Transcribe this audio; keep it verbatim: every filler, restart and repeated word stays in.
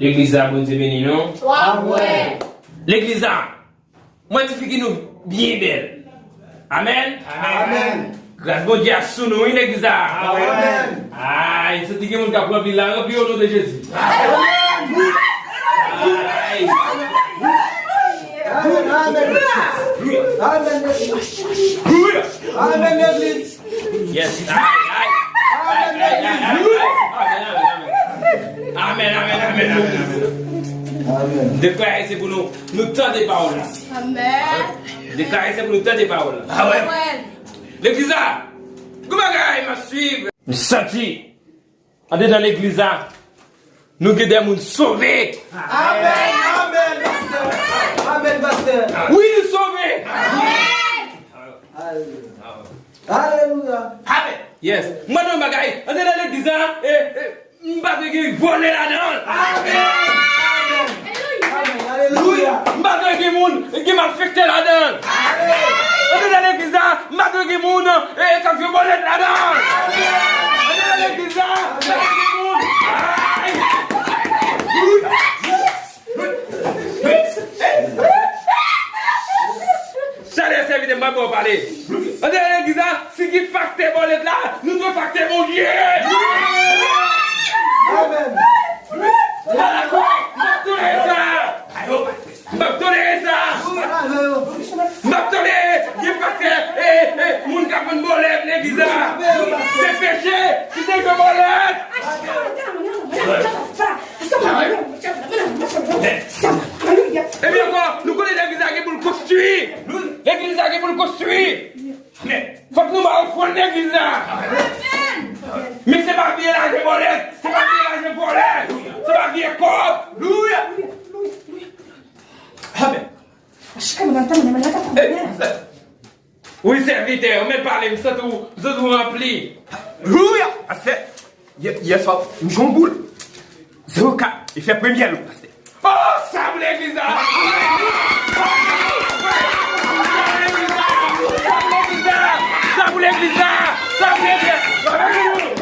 Legliz la, Bondye beni nou. Amèn. Legliz la, mwen ti figi nou byen bèl. Amèn. Amèn. Gras Bondye ap sou nou, wi, legliz la. Amèn. Ay, santi gen moun k ap ranpli la, ranpli o non de Jezi. Ay. Amèn. Amèn. Amèn, legliz. Yes. Ay, ay. Amèn, legliz. Amèn, amèn, amèn. Amèn. Deklare se pou nou, nou tande pawòl la. Amèn. Deklare se pou nou tande pawòl la. Amèn. Legliz la, gwo bagay, m ap swiv. M santi, andedan legliz la, nou gen de moun sove. Amèn, amèn, pastè. Amèn, pastè. Wi, nou sove. Amèn. Alelouya. Alelouya. Amèn. Yes. Mwen, nan bagay, andedan legliz la, e, e, m pa dwe gen vòlè ladan l. Amèn. Amèn. Alelouya. M pa dwe gen moun ki malfektè ladan l. Amèn. Andedan legliz la, m pa dwe gen moun, e, k ap jwe bòlèt ladan l. Amèn. Andedan legliz la, m pa dwe gen moun. Ay. Chale sèvitè, m pa ba w pale. Andedan legliz la, si gen faktè bòlèt la, nou dwe faktè Bondye. Amèn. M ap tolere sa. M ap tolere sa. M ap tolere gen faktè, e, e, moun k ap vann bòlèt legliz la. Se peche, ki te jwe bòlèt. Ebyen ankò, nou konnen legliz la gen pou l konstwi. Legliz la gen pou l konstwi. Fòk nou ba ofrann legliz la. Men se pa vye lajan bòlèt. Se pa vye lajan vòlè. Se pa vye kòb. Louya. Amèn. Wi, sèvitè, ou mèt pale, m santi w, m santi w ranpli. Louya! Pastè, yè, yè swa, m gon boul. Zewo kat, e fè premyè lou, pastè. Oh, sa pou legliz la! Sa pou legliz la! Sa pou legliz la! Sa pou legliz la!